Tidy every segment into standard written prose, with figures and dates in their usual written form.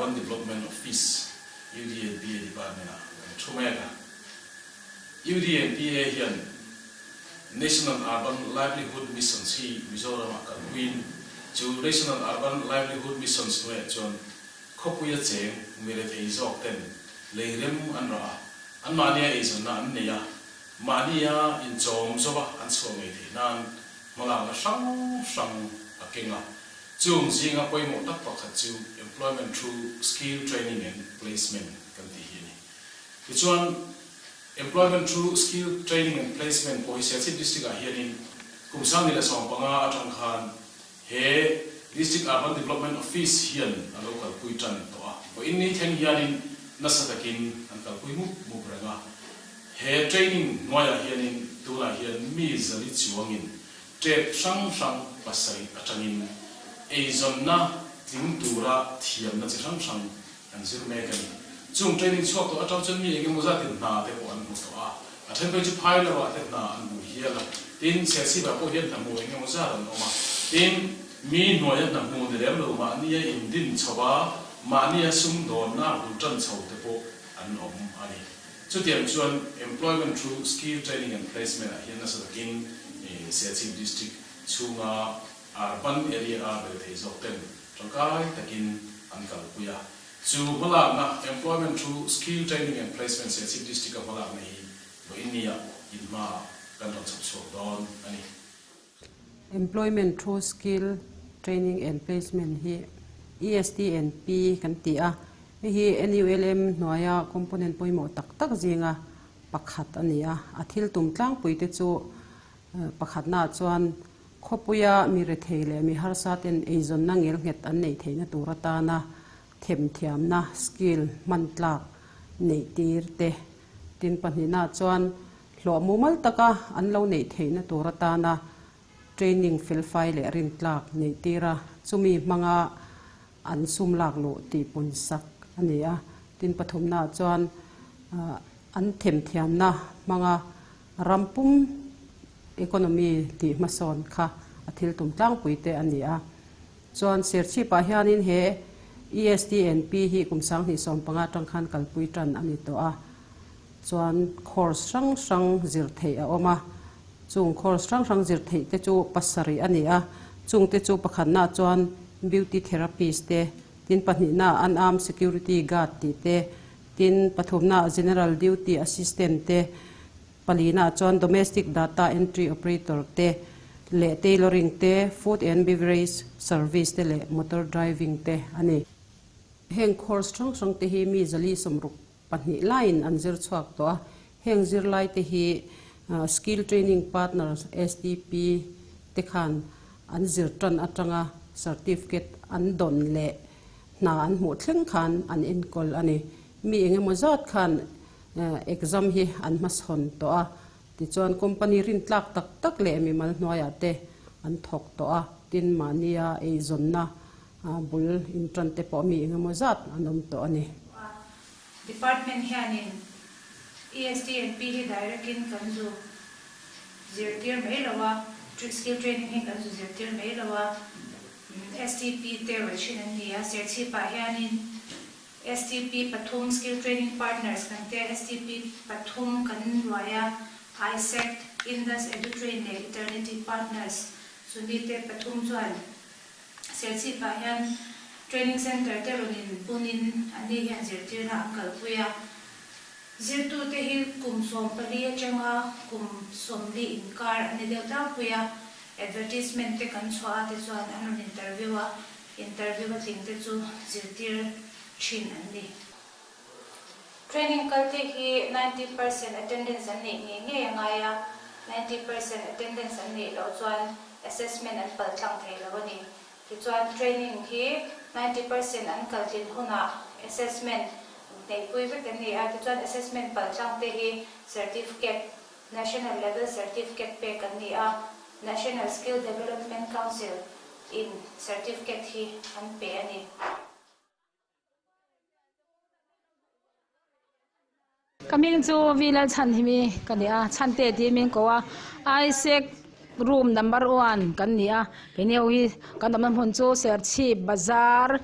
Urban Development Office, UDNPA Department-ah kan thu mek a. UDNPA hian National Urban Livelihood Missions hi Mizoramah kalpuiin chu National Urban Livelihood Missions hnuaiah chuan khawpuia cheng mirethei zawk ten lei rem an rah a, anmahnia eizawnna an nei a, mahnia inchawm zawva an chhuah ngei theih nan hmalakna hrang hrang a keng a. Chung zinga pawimawh tak pakhat chu Employment through Skill Training and Placement kan tih hi a ni. Tichuan, Employment through Skill Training and Placement pawh hi Serchhip District-ah hianin kum 2015 atang khan he District Urban Development Office hian a lo kalpui tan tawh a. Vawiin ni thleng hianin nasa takin an kalpui mup mup reng a. He training hnuaiah hianin tunah hian mi zali chuangin Tep hrang hrang pasarih atangin eizawnna tling tura thiamna chi hrang hrang an zir mek a ni. Chung training chhuak tawh atang chuan mi engemaw zatin hna te pawh an hmu tawh a, a then phei chu phai lovah te hna an hmu hial a, tin Serchhip-ah pawh hian hna hmu engemaw zat an awm a, tin mi hnuaia hna hmu ni lem lo mahnia indin chho a, mahnia sumdawnna bul tan chho te pawh an awm a ni. Chutiang chuan Employment through Skill Training and Placement ah hian nasa takin Serchhip District chhunga urban area a bel thei zawk ten tangkai takin an kalpui a. Chu hmalakna Employment through Skill Training and Placement Serchhip District a hmalakna hi vawiin nia inhmaah kan rawn chhawp chhuak dawn a ni. Employment through Skill Training and Placement hi ESTNP kan ti a, hei hi NULM hnuaia component pawimawh tak tak zinga pakhat a ni a. A thil tum tlangpui te chu pakhatnaah chuan khawpuia mi rethei leh mi harsa ten eizawnna ngelnghet an neih theihna tur atana themthiamna, skill, hman tlak neih tir te. Tin pahnihnaah chuan Hlawh mumal taka an lo neih theihna tur atana training felfai leh rintlak neih tir a, chumi hmanga an sum lak luh tih pun sak a ni a. Tin pathumnaah chuan an themthiamna hmanga ram pum economy tih hmasawn kha a thil tum tlangpui te a ni a. Chuan Serchhipah hianin he ESTNP hi kum 2015 atang khan kalpui tan a ni tawh a. Chuan course hrang hrang zir theih a awm a, chung course hrang hrang zir theih te chu pasarih a ni a, chung te chu pakhatnaah chuan beauty therapist te, tin pahnihnaah unarmed security guard tih te, tin pathumnaah general duty assistant te, palinaah chuan domestic data entry operator te leh tailoring te, food and beverage service te leh motor driving te a ni. Heng course hrang hrang te hi mi zali 60 pahnih laiin an zir chhuak tawh a, heng zirlaite hi Skill Training Partners, STP, te khan an zir tan atanga certificate an dawn leh hna an hmuh thleng khan an enkawl a ni. Mi engemaw zat khan exam hi an hmasawn tawh a, tichuan company rintlak tak tak leh mimal hnuaiah te an thawk tawh a, tin mahnia eizawnna bul intan te pawh mi engemaw zat an awm tawh a ni. Department hianin ESTNP hi direct in kan zu zirtir mai lo a, skill training hi kan zu zirtir mai lo a, STP te rawih thin an ni a, Serchhipah hianin STP pathum skill training partners kan tia, STP pathum kan ruai a, ISEC, Indus Edutrain leh Eternity Partners chumi te pathum chuan Serchhipah hian Training Centre te rawn in punin anni hian zirtirna an kalpui a. Zirtute hi kum 14 atanga kum 40 inkar an ni deuh tlangpui a. Advertisement te kan chhuah a te chuan an rawn interview a, interview a tling te chu zirtir thin an ni. Training kalte hi 90% attendance an neih ngei ngei a ngai a, 90% attendance an neih loh chuan assessment an pal tlang thei lo a ni. Tichuan training hi 90% an kal tlin hunah assessment neihpui vek an ni a, tichuan assessment pal tlang te hi certificate, national level certificate pek an ni a, National Skill Development Council in certificate hi an pe a ni. Ka hming chu V Lalchhanhimi ka ni a, Chhante tih min ko a, Isaac room number one kan ni a, keini ho hi kan awmna hmun chu Serchhip bazar.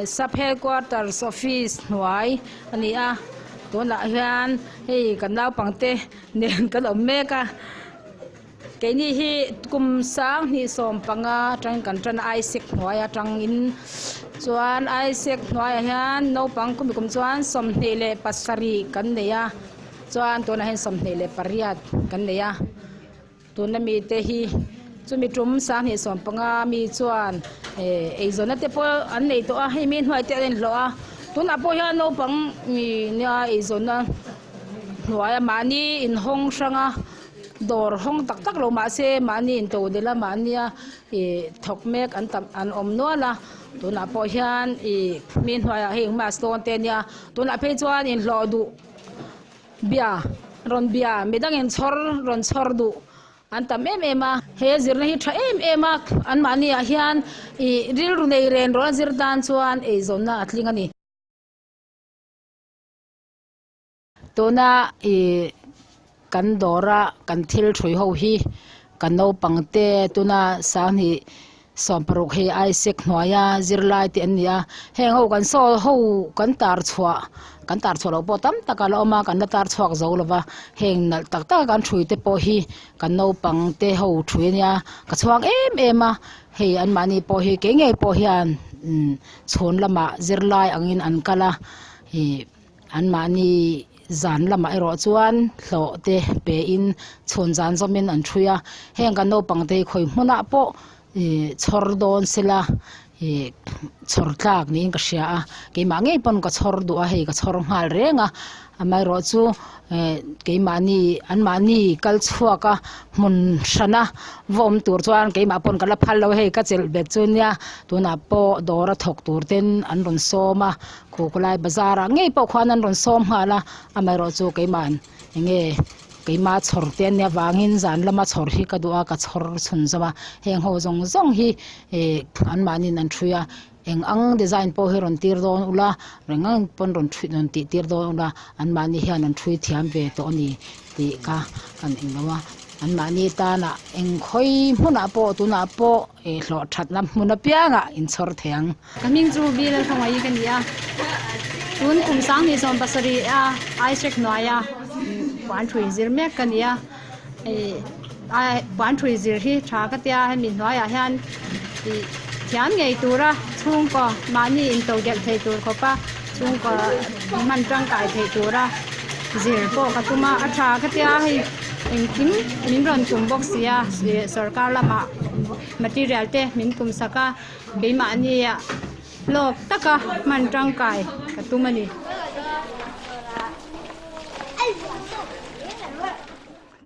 Sub Headquarters Office hnuai a ni a tunah hian hei kan naupangte nen kan awm mek a keini hi kum 2015 atangin kan tan a Isaac hnuai atangin chuan Isaac hnuaiah hian naupang khumi kum chuan 27 kan nei a chuan tunah hian 28 kan nei a. Tuna mite hi chumi tum 2015 mi chuan eizawnna te pawh an nei tawh a, hei mi hnuai te an inhlawh a, tunah pawh hian naupang nia eizawnna hnuaia mahni inhawng hrang a, dawr hawng tak tak lo mahse mahni into delh a mahnia ih thawk mek an tam an awm nual a, tunah pawh hian ih mi hnuaiah hei mask dawn te ania tunah phei chuan inhlawh duh. Bia, rawn bia, midangin chhawr rawn chhawr duh an tam em em a. He zirna hi tha em em a, anmahni ah hian ih rilru nei ren rawn a zir tan chuan eizawnna a tling a ni. Tuna ih kan dawra kan thil thui ho hi kan naupang te tuna 2016 hei Isaac hnuaia zirlai te an ni a, heng ho kan saw ho kan tar chhuah kan tar chhuah loh pawh tam tak a la awm a kan la tar chhuak zo lo va, heng nalh tak tak a kan thui te pawh hi kan naupang te ho thui a nia ka chhuang em em a, hei anmahni pawh hi kei ngei pawh hian umm chhun lamah zirlai angin an kal a ih. Anmahni zan lamah erawh chuan hlawh te pein chhun zan zawmin an ṭhui a, heng kan naupang te hi khawi hmunah pawh ih chhawr dawn sela ih chhawr tlak niin ka hria a, keimah ngei pawn ka chhawr duh a, hei ka chhawr nghal reng a, amaherawhchu eh keimahni anmahni kal chhuak a hmun hrana va awm tur chuan keimah pawn ka la phal lo hei ka chelh bet chu nia tunah pawh dawr a thawk tur ten an rawn sawm a. Khukulai bazar ah ngei pawh khuan an rawn sawm nghal a, amaherawhchu keima'n enge keima chhawr te ania avangin zan lama chhawr hi ka duh a ka chhawr chhun zawm a, heng ho zawng zawng hi ih anmahniin an ṭhui a, eng ang design pawh hi rawn tir dawn ula eng ang pawn rawn ṭhui rawn tih tir dawn ula anmahni hian an ṭhui thiam ve tawh a ni tih kha kan englo a, anmahni tanah eng khawi hmunah pawh tunah pawh. Ih hlawh thatna hmun apiangah inchhawr thei ang. Ka hming chu Bill Khawngaih ka ni a, tun kum 2017 a Isaac hnuaia puan thui zir mek ka ni a, ih puan thui zir hi tha ka tia hemi hnuaiah hian ih thiam ngei tura chhungkaw mahni intodelh thei tur khawpa chhungkaw hman tangkai theih tura zir pawh ka tum a, a tha ka tia hei. Engkim min rawn kum bawk si a, sorkar lamah material te min kum sak a, keimahni hlawk taka hman tangkai ka tum a ni.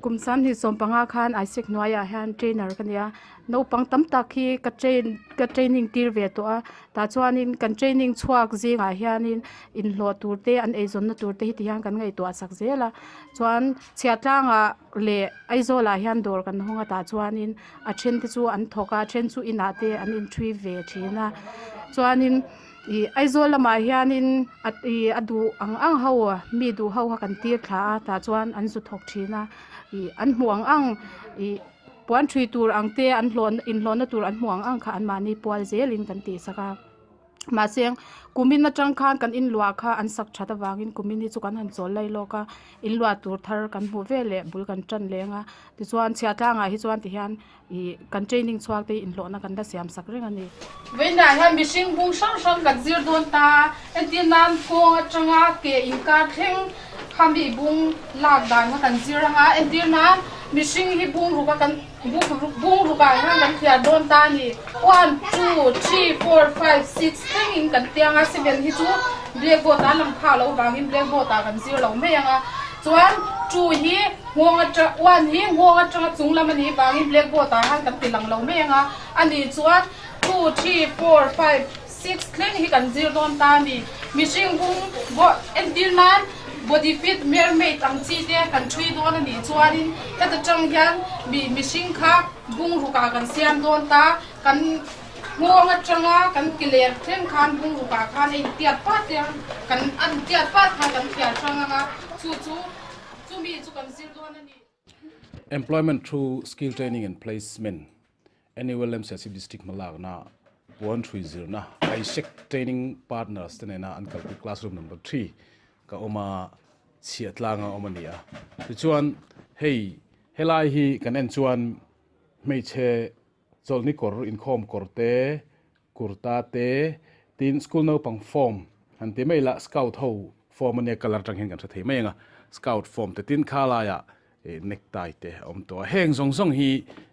Kum 2015 khan Isaac hnuaiah hian trainer ka ni a, naupang tam tak hi ka train ka training tir ve tawh a, tah chuanin kan training chhuak zingah hianin inhlawh tur te an eizawnna tur te hi ti hian kan ngaihtuah sak zel a, chuan. Chhiahtlangah leh Aizawlah hian dawr kan hawng a tah chuanin a then te chu an thawk a a then chu inah te an inthui ve thin a chuanin ih Aizawl lamah hianin a ih a duh ang ang ho mi duh ho kha kan tir thla a tah chuan an zu thawk thin a ih an hmuh ang ang ih puan thui tur ang te an hlawh inhlawhna tur an hmuh ang ang kha anmahni pual zelin kan tih sak a. Mahse, kumin atang khan kan inluah kha an sak that avangin kumin hi chu kan han chawl lai lawk a, inluah tur thar kan hmuh ve leh bul kan tan leng a, tichuan chhiahtlangah hi chuan tihian ih kan training chhuak te hi inhlawhna kan la siam sak reng a ni. Vawiinah hian mihring bung hrang hrang kan zir dawn ta, entir nan kawng atanga ke inkar thleng kha mi bung lak dan kha kan zir ang a, entir nan mihring hi bung ruk a kan. Bung rukah hian kan thiar dawn ta a ni. One, two, three, four, five, six thlengin kan tiang a, seven hi chu blackboard ah a lang phah loh vangin blackboard ah kan zir lo mai ang a. Chuan two hi nghawng atang, one hi nghawng atanga chung lam a nih vangin blackboard ah hian kan ti lang lo mai ang a. A nih chuan two, three, four, five, six thleng hi kan zir dawn ta a ni. Mihring bung entir nan body fit mermaid ang chi te kan thui dawn a nih chuanin heta tang hian mi mihring kha bung rukah kan siam dawn ta, kan nghawng atanga kan ki ler thleng khan bung rukah khan a intiat pat te kan a intiat pat khan kan thiar hrang ang a, chu chu chumi chu kan zir dawn a ni. Employment through Skill Training and Placement, NULM Serchhip District hmalakna Puan Thui Zirna AISEC Training Partners te nena an kalpui Classroom Number 3 ka awm a, chhiah tlanga awm a ni a. Tichuan hei helai hi kan en chuan hmeichhe chawlhni kawr inkhawm kawr te, kurta te, tin school naupang form han ti mai ila scout ho form ania colour atang hian kan hre thei mai ang a, scout form te tin kha laiah necktie te a awm tawh a, heng zawng zawng hi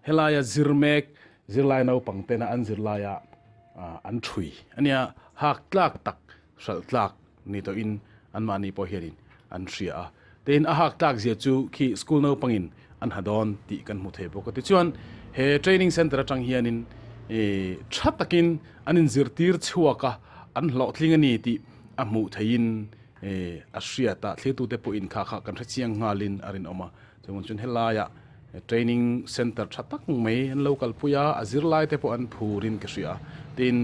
helaia zir mek zirlai naupang tena an zirlaia an thui ania hak tlak tak hralh tlak ni tawhin anmahni pawh hianin an hria a, tin a hak tlak zia chu khi school naupangin an ha dawn tih kan hmu thei bawk a. Tichuan he training centre atang hianin ih tha takin an inzirtir chhuak a, an hlawhtling a ni tih a hmuh theihin ih a hriat a, thlirtute pawhin kha kha kan hrechiang nghalin a rinawm a. Chuvang chuan helaiah training centre tha tak mai an lo kalpui a, a zirlai te pawh an phurin ka hria a, tin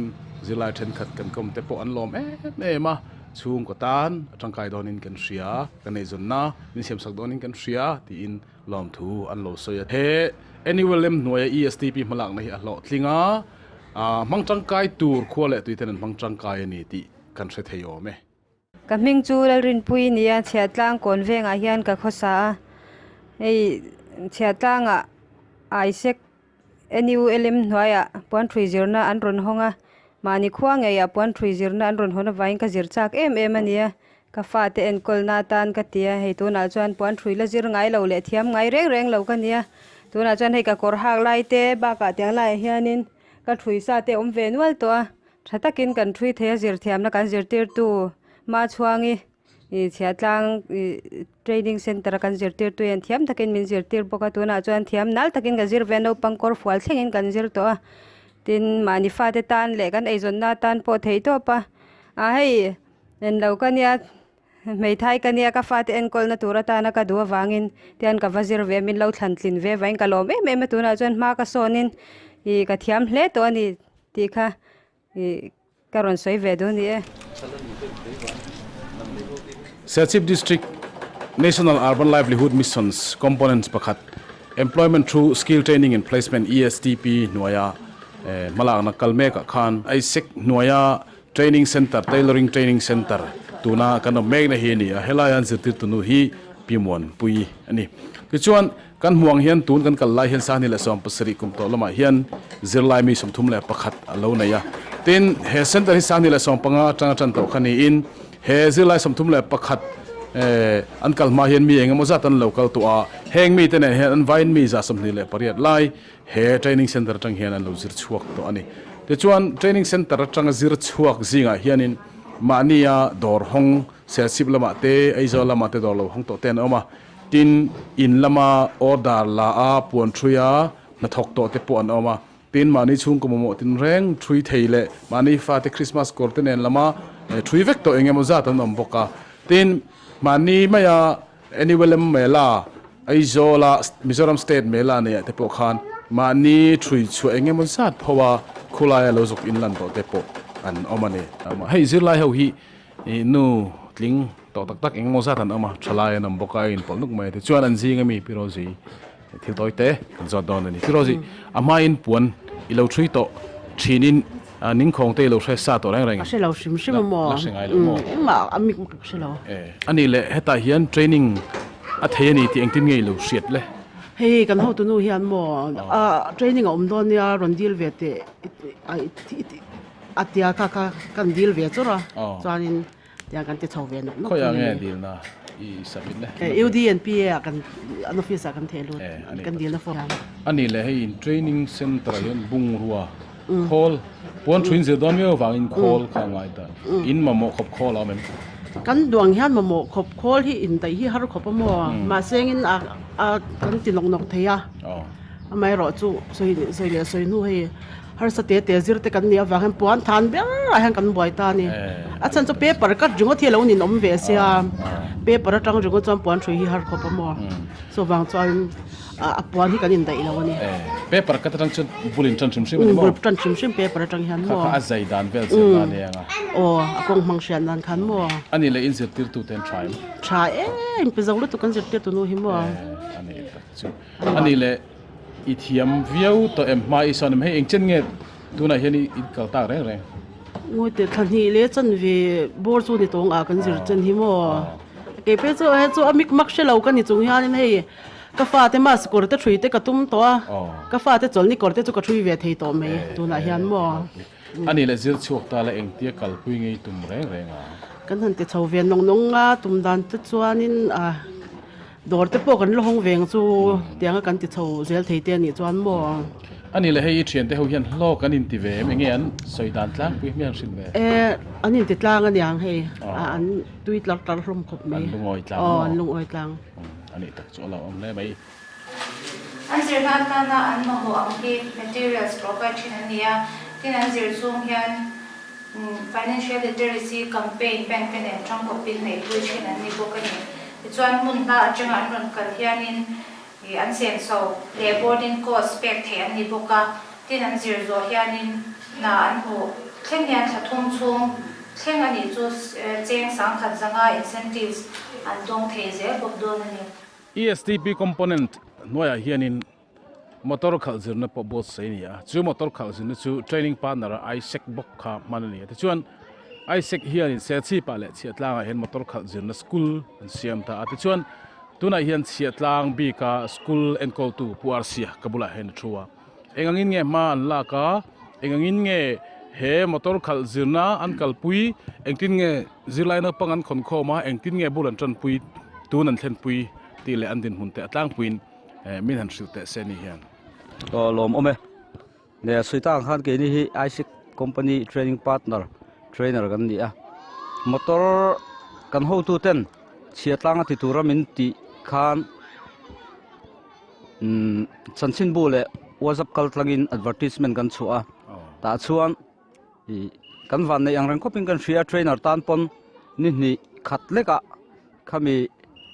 zirlai thenkhat kan kawm te pawh an lawm em em a, chhungkaw tan a tangkai dawnin kan hria, kan eizawnna min siamsak dawnin kan hria tiin lawmthu an lo sawi a. He NULM hnuaia ESTP hmalakna hi a hlawhtling a, hmang tangkai tur khua leh tuiten an hmang tangkai a ni tih kan hre thei awm e. Ka hming chu Lalrinpuii nia Chhiahtlang kawn vengah hian ka khawsa a, hei Chhiahtlangah Isaac NULM hnuaiah puanthui zirna an rawn hawng a, mahni khua ngeiah puanthui zirna an rawn hawn avangin ka zir chak em em a nia, ka fate enkawlna atan ka ti a, hei tunah chuan puanthui la zir ngai lo leh thiam ngai reng reng lo ka nia, tunah chuan hei ka kawr hak lai te bakah tiang laiah hianin ka thui sa te a awm ve nual tawh a. Tha takin kan thui thei a, zirthiamna kan zirtirtu Machhuangi ih chhiahtlang ih training centre a kan zirtirtu hian thiam takin min zirtir bawk a, tunah chuan thiam nal takin ka zir ve a, naupang kawr fual thlengin kan zir tawh a, tin mahni fate tan leh kan eizawnna atan pawh theih tawp a, ah hei englo ka nia hmeithai ka nia ka fate enkawlna tur atana ka duh avangin tian ka va zir ve a, min lo thlan tlin ve avangin ka lawm em em a, tunah chuan hma ka sawnin ih ka thiam hle tawh a ni. Tih kha ih ka rawn sawi ve duh a ni e. Serchhip District National Urban Livelihood Missions Components pakhat Employment Through Skill Training and Placement, ESTP, hnuaia hmalakna kal mekah khan AISEC hnuaia Training Centre, Tailoring Training Centre, tuna kan awm mekna hi a ni a, helaia an zirtirtu nu hi Pi Muanpui a ni. Tichuan, kan hmuh ang hian tun kan kal lai hian Sangni leh 70 kum tawh lamah hian zirlai mi 31 a lo nei a. Tin, he centre hi Sangni leh 15 atanga tan tawh kha niin he zirlai 31 an kal hma hian mi engemaw zat an lo kal tawh a, heng mite nen hian an vain mi 28 lai He training centre atang hian an lo zir chhuak tawh a ni. Tichuan training centre atanga zir chhuak zingah hianin mahnia dawr hawng Serchhip lamah te, Aizawl lamah te dawr lo hawng tawh te an awm a. Tin, in lama order la a, puan thui a, hnathawk tawh te pawh an awm a. Tin, mahni chhungkaw mamawh tinreng thui thei leh mahni fate Christmas kawr te nen lama thui vek tawh engemaw zat an awm bawk a. Tin, mahni maia NULM Mela, Aizawla Mizoram State Mela neihah te pawh khan mahni thui chhuah eng emaw zat pho a khulaia lo zuk inlan tawh te pawh an awm a ni. Hei zirlai ho hi nu tling tawh tak tak eng emaw zat an awm a, thalai an awm bawk a, a inpawlh nuk mai a. Tichuan an zing ami Pi Rosie thil tawi te kan zawt dawn a ni. Pi Rosie, a hmain puan i lo thui tawh thinin Ningkhawng te i lo hre sa tawh reng reng. A hre lo hrim hrim a maw? La hre ngai lo maw? Engmah a mik ka hre lo. A nih leh hetah hian training a thei a ni tih engtin nge i lo hriat le? Hei kan hotu nu hian maw training a awm dawn nia rawn deal ve teh a tia kha kha kan deal ve chawrh a chuanin tiang kan ti chho ve nawk nawk. Khawiah nge deal na i submit le? UDNPA ah kan an office ah kan theh lut kan deal na form. A nih leh hei in training centre ah hian bungrua Khawl, puan thuin zir dawn miau avangin khawl kha a ngai ta. In mamawh khawp khawl a awm em? Kan duang hian mamawh khawp khawl hi indaih hi har khawp a maw? Mahse engin a a kan ti nawk nawk thei a. Amaherawh chu sawi sawi leh sawi hnu hei harsa te te zir te kan nih avang hian puan than berah hian kan buai ta a ni. A chhan chu paper cut ringawt hi a lo ninawm ve sia, paper atang ringawt chuan puan thui hi har khawp a maw? Chuvang chuan. A puan hi kan indaih lo a ni. Paper cut atang chuan bul in tan hrim hrim a ni maw? Bul tan hrim hrim paper atang hian maw? Kha kha a zai dan vel zir dan eng a. Aw, a kawng hmang hriat nan khan maw? A nih leh in zirtirtu te an tha em? Tha em, pe zo lutuk kan zirtirtu nu hi maw? A nih tak chu. A nih leh i thiam viau tawh em? Hma i sawn em? Hei engchen nge? Tunah hian i kal tak reng reng. Ngawi teh thla hnih leh chanve bawr chu ni tawng ah kan zir chen hi maw. Kei phei chu he chu a mik mak hre lo ka ni chung hianin hei ka fate mask kawr te ṭhui te ka tum tawh a, ka fate chawlhni kawr te chu ka ṭhui ve thei tawh mai tunah hian maw. A nih leh zir chhuak ta la engtia kalpui ngei tum reng reng a? Kan han ti chho ve nawng nawng a, tum dan te chuanin a dawr te pawh kan la hawng veng chu tianga kan ti chho zel thei te a nih chuan maw? A nih leh hei i thiante ho hian hlawk an inti ve em? Enge an sawi dan tlangpui hmel hrilh ve? E, an inti tlang a niang hei, an tui tlar tlar hlawm khawp mai. An lungawi tlang maw? Aw, an lungawi tlang. A nih tak chu a lo awm hle mai. An zirna atana an mamawh ang hi materials provide thin an ni a, tin an zir chung hian financial literacy campaign bank te nen tangkawpin neihpui thin an ni bawk a ni. Tichuan hmun hla atanga an rawn kal hianin an senso leh boarding cost pek theih an ni bawk a, tin an zir zawh hianin hna an hmuh thleng hian thla thum chhung thleng a nih chu cheng sangkhat zanga incentives an dawng thei zel bawk dawn a ni. ESTP component hnuaiah hianin motor khalh zirna pawh buatsaih a ni a, chu motor khalh zirna chu training partner a Isaac bawk kha hman a ni a. Tichuan Isaac hianin Serchhipah leh Chhiahtlangah hian motor khalh zirna school an siam ta a. Tichuan tunah hian Chhiahtlang bika school enkawltu Pu Arsia ka bulah hian a thu a. Eng angin nge hma an lak a, eng angin nge he motor khalh zirna an kalpui, engtin nge zirlai naupang an khawn khawm a, engtin nge bul an tanpui, tun an thlenpui tih leh an dinhmun te a tlangpuiin min han hrilh teh se ni hian. Aw lawm awm e. Nge Suita ang khan keini hi Isaac Company Training Partner Trainer kan ni a. Motor kan hotu ten chhia tlanga ti tura min tih khan Umm chanchinbu leh WhatsApp kal tlangin advertisement kan chhuah a tah chuan ih kan van neih ang reng khawpin kan hria a trainer tan pawn ni hnih khat lekah khami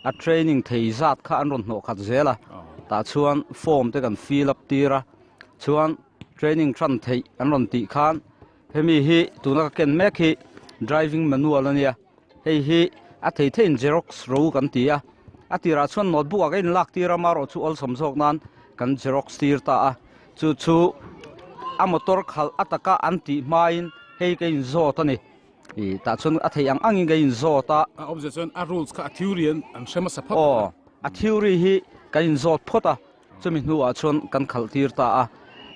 a training thei zat kha an rawn hnawh khat zel a tah chuan form te kan fill up tir a chuan training tan theih an rawn tih khan hemi hi tuna ka ken mek hi driving manual a nia. Hei hi a thei theiin xerox ro kan ti a, a tirah chuan notebook ah ka inlak tir a, amaherawh chu awlsam zawk nan kan xerox tir ta a, chu chu a motor khalh a taka an tih hmain hei ka inzawt a ni, ih tah chuan a thei ang angin ka inzawt a. A awmzia chuan a rules kha a theory an an hre hmasa phawt a. Aw, a theory hi kan inzawt phawt a, chumi hnuah chuan kan khalh tir ta a,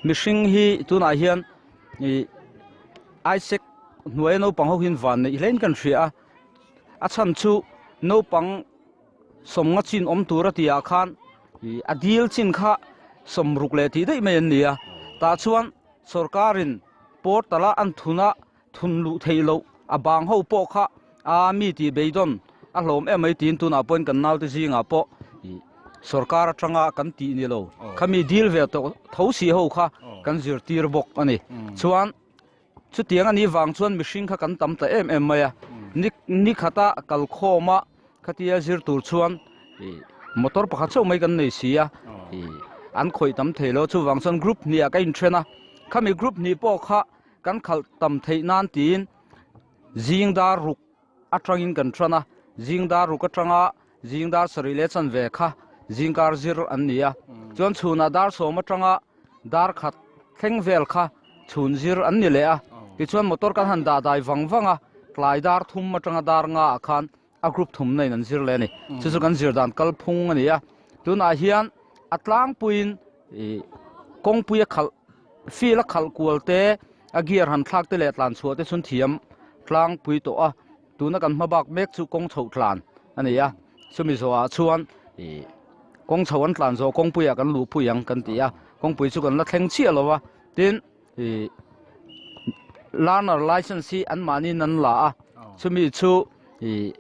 mihring hi tunah hian ih Isaac hnuaia naupang ho hian van neih hlein kan hria a, a chhan chu naupang sawmnga chin awm tur a tih ah khan ih a dil chin kha sawmruk leh tih daih mai an ni a, tah chuan sorkarin portal a an thun a thun luh theih loh a bang ho pawh kha a mi tih beidawn a hlawm em mai tiin tunah pawhin kan naute zingah pawh ih sorkar atanga kan tih ni lo khami dil ve tawh tho si ho kha kan zirtir bawk a ni chuan. Chutiang a nih vang chuan mihring kha kan tam ta em em mai a, ni ni khata kal khawm a khatia zir tur chuan ih motor pakhat chauh mai kan nei si a, ih an khawih tam thei lo chuvang chuan group hnih ah ka inthen a, khami group hnih pawh kha kan khalh tam theih nan tiin zing dar ruk atangin kan tan a, zing dar ruk atanga zing dar sarih leh chanve kha zingkar zir an ni a, chuan chhunah dar sawm atanga dar khat thleng vel kha chhun zir an ni leh a, tichuan motor kan han dah dai vang vang a, tlai dar thum atanga dar nga ah khan a group thum na in an zir leh a ni, chu chu kan zir dan kalphung a ni a, tunah hian a tlangpuiin ih kawngpui a khalh field a khalh kual te a gear han thlak te leh tlan chhuah te chhun thiam tlangpui tawh a, tuna kan hma bak mek chu kawng chhoh tlan a ni a, chumi zawhah chuan ih kawng chho an tlan zawh kawngpuiah kan luh pui ang kan ti a, kawngpui chu kan la thleng chiah lo a, tin ih learner license hi anmahniin an la a, chumi chu ih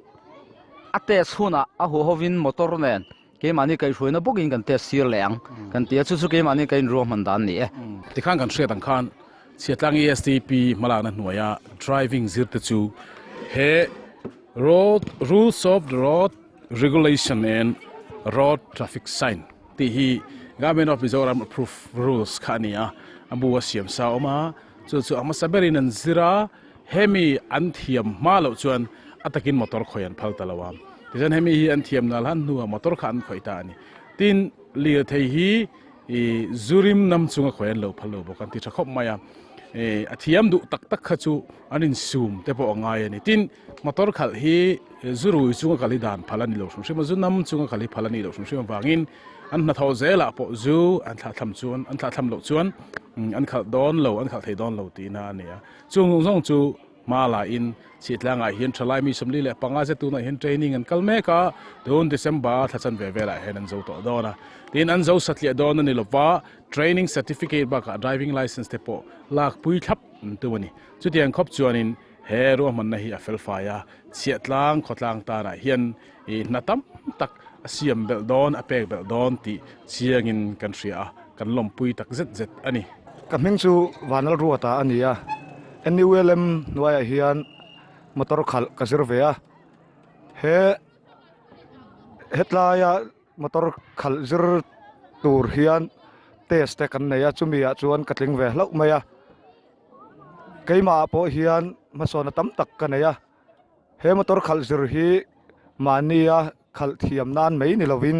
a test hunah a huhovin motor nen. Keimahni kaihhruaina bawkin kan test sir leh ang kan ti a, chu chu keimahni ka inruahman dan a ni e. Tikhan kan hriat ang khan Chhiatlang ESTP hmalakna hnuaia driving zir te chu he Road Rules of the Road Regulation and Road Traffic Sign tih hi Government of Mizoram approved rules kha a ni a, a bu a siam sa a awm a, chu chu a hmasa berin an zir a. Hemi an thiam hma loh chuan a takin motor khawih an phal ta lo a, tichuan hemi hi an thiam nal han hnuah motor kha an khawih ta a ni. Tin, lirthei hi ih zurim nam chunga khawih an lo phal lo bawk an ti tha khawp mai a. A thiam duh tak tak kha chu an insum te pawh a ngai a ni. Tin, motor khalh hi zu rui chunga kal hi dan phal a ni lo hrim hrim a, zu nam chunga kal hi phal a nih loh hrim hrim avangin an hnathawh zelah pawh zu an thlahthlam chuan an thlahthlam loh chuan an khalh dawn lo, an khalh thei dawn lo tihna a ni a. Chung zawng zawng chu hma lahin Chhiatlangah hian thalai mi 45 zet tunah hian training an kal mek a, tun December thla chanve velah hian an zo tawh dawn a. Tin, an zo satliah dawn a ni lova, Training certificate bakah driving licence te pawh lak pui thlap an tum a ni. Chutiang khawp chuanin he ruahmanna hi a felfai a, chhiahtlang khawtlang tanah hian i hna tam tak a siam belh dawn, a pek belh dawn tih chiangin kan hria a, kan lawmpui tak zet zet a ni. Ka hming chu Vanal Ruata a ni a, NULM hnuaiah hian motor khalh ka zir ve a, he hetlaia Motor khalh zir tur hian test te kan nei a, chumi ah chuan ka tling ve hlauh mai a. Keimah ah pawh hian hmasawnna tam tak ka nei a, he motor khalh zir hi mahnia khalh thiam nan mai ni lovin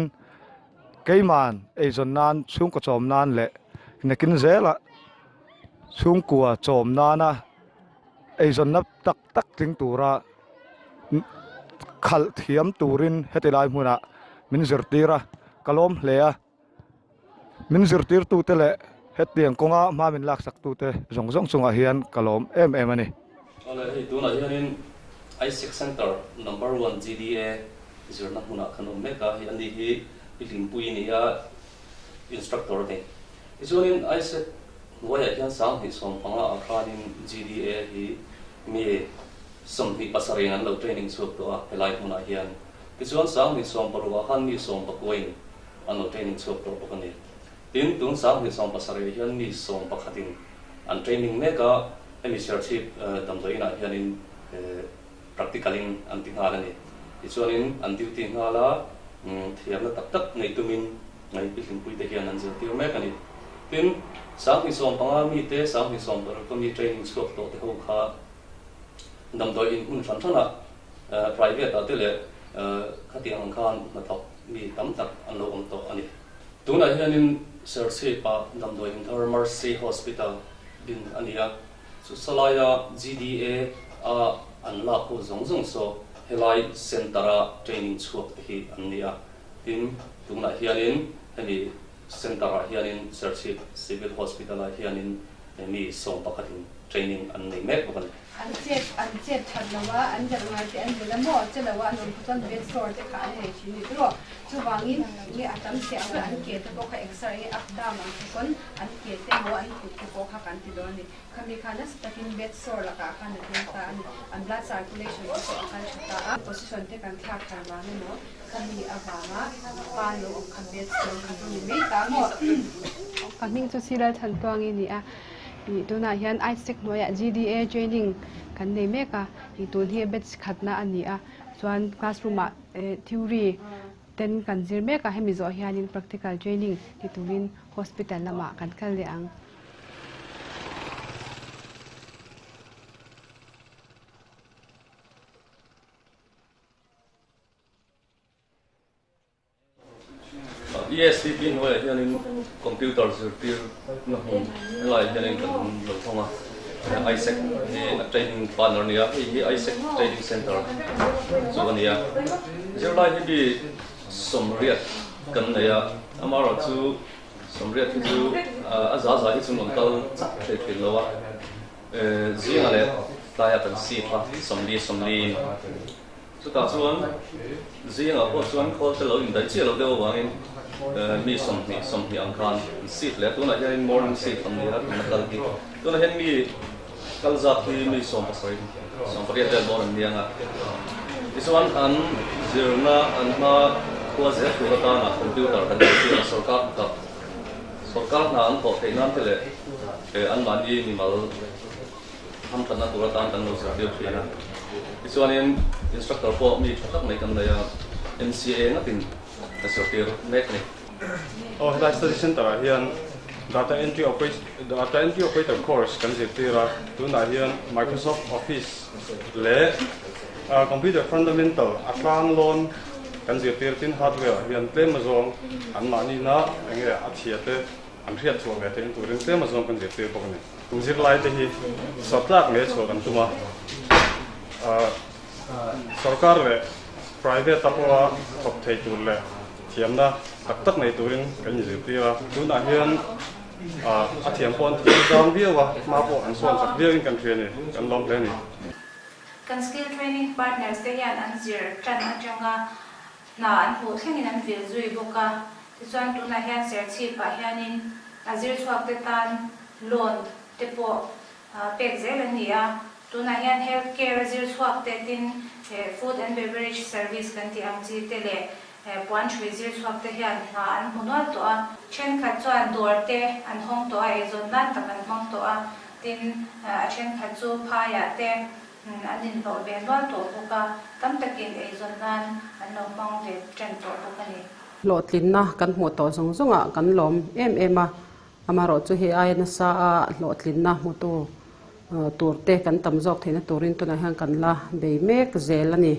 keiman eizawn nan chhungkaw chawm nan leh nakin zela chhungkua chawm nana eizawnna tak tak tling tura khalh thiam turin heti lai hmunah min zirtir a, ka lawm hle a, min zirtirtute leh hetiang kawnga hma min laksaktute zawng zawng chungah hian ka lawm em em a ni. Awle hei tunah hianin Isaac Center Number One GDA zirna hmunah kan awm mek a, hei ani hi i hlimpui ni a, instructor a ni. Tichuanin Isaac hnuaiah hian 2015 ah khanin GDA hi mi 27 in an lo training chhuak tawh a helai hmunah hian. Tichuan 2016 ah khan mi 19 in an lo training chhuak tawh bawk a ni. Tin, tun 2017 hian mi 11 in an training mek a, hemi Serchhip damdawi inah hianin practical in an ti nghal a ni. Tichuanin an duty nghal a, thiamna tak tak nei tumin ngaihpi hlimpui te hian an zirtir mek a ni. Tin, 2015 mite, 2016 ka mi training chhuak tawh te ho kha damdawi in hmun hran hranah private ah te leh khatiang ang khan hnathawk mi tam tak an lo awm tawh a ni. Tunah hianin Serchhip ah damdawi in thar Mercy Hospital din a ni a, chu salaia GDA a an lak ho zawng zawng saw helai centre a training chhuak te hi an ni a. Tin, tunah hianin hemi centre ah hianin Serchhip Civil Hospital ah hianin mi 11 in training an nei mek bawk a ni. An chet an chet that lo a, an delh ngai te an delh a maw? Che lo a an awm kha chuan bed sore te kha an nei thin ni tiraw? Chuvangin nge a tam che ang an ke te pawh kha exer nge up down ang te pawn an ke te emaw an kut te pawh kha kan ti dawn a ni. Khami kha nasa takin bed sore lakah khan a tleng ta a ni. An blood circulation te pawh a kal tha ta a, position te kan thlak thar vang emaw khami avanga pa lo awm kha bed sore kha chu ni mai ta maw? Ka hming chu Siral Thantuangi a ni a. Ih tunah hian Isaac hnuaiah GDA training kan nei mek a, ih tun hi batch khatna a ni a, chuan classroom ah theory ten kan zir mek a, hemi zawh hianin practical training ti turin hospital lamah kan kal leh ang. ESCP hnuaiah hianin computer zirtir na hmun helaiah hianin kan lo thawng a, ISEC hi a training partner a ni a, hei hi ISEC training center chu a ni a, zirlai hi mi 80 kan nei a, amaherawhchu 80 hi chu a za za hi chu an rawn kal chak thei thin lo a, zingah leh tlaiah kan seat a, 40 40 in. Chutah chuan zingah pawh chuan khawl te lo indaih chiah lo deuh avangin mi 20 20 ang khan an seat leh a, tunah hianin morning seat an ni a tuna kal hi. Tunah hian mi kal zat hi mi 17 18 vel dawn an ni ang a. Tichuan an zirna an hma khua zel tur atana computer kan zirtir a, sorkar hnathawk sorkar hna an thawh theih nan te leh anmahni mimal Hamthatna tur atan kan lo zirtir thin a. Tichuanin instructor pawh mi tha tak mai kan nei a, MCA ngatin ka zirtir mek a ni. Aw helai study center ah hian data entry data entry operator course kan zirtir a, tunah hian Microsoft Office leh computer fundamental a tlang lawn kan zirtir tin hardware ah hian tlem azawng an mahni na enge a chhia te an hriat chhuah ve theih turin tlem azawng kan zirtir bawk a ni. Zirlaite hi sawrtlak ngei chhuah kan tum a, sorkar leh private a pawha thawk thei tur leh thiamna tak tak nei turin kan inzirtir a. Tunah hian a thiam pawh an thiam zang viau a, hma pawh an sawn chak viauin kan hria a ni, kan lawm hle a ni. Kan skill training partners te hian an zir tan atanga hna an hmuh thlengin an vil zui bawk a. Tichuan tunah hian Serchhip-ah hianin a zir chhuak te tan loan te pawh pek zel an ni a. Tunah hian health care a zir chhuak te tin food and beverage service kan tih ang chi te leh puan hrui zir chhuak te hian hna an hmu nual tawh a. Thenkhat chuan dawr te an hawng tawh a, eizawn nan tak an hmang tawh a. Tin, a thenkhat chu phaiah te an inhlawh ve nual tawh bawk a, tam takin eizawn nan an lo hmang ve tan tawh bawk a ni. Hlawhtlinna kan hmuh tawh zawng zawngah kan lawm em em a, amaherawhchu hei aia nasa a hlawhtlinna hmutu turte kan tam zawk theihna turin tunah hian kan la bei mek zel a ni.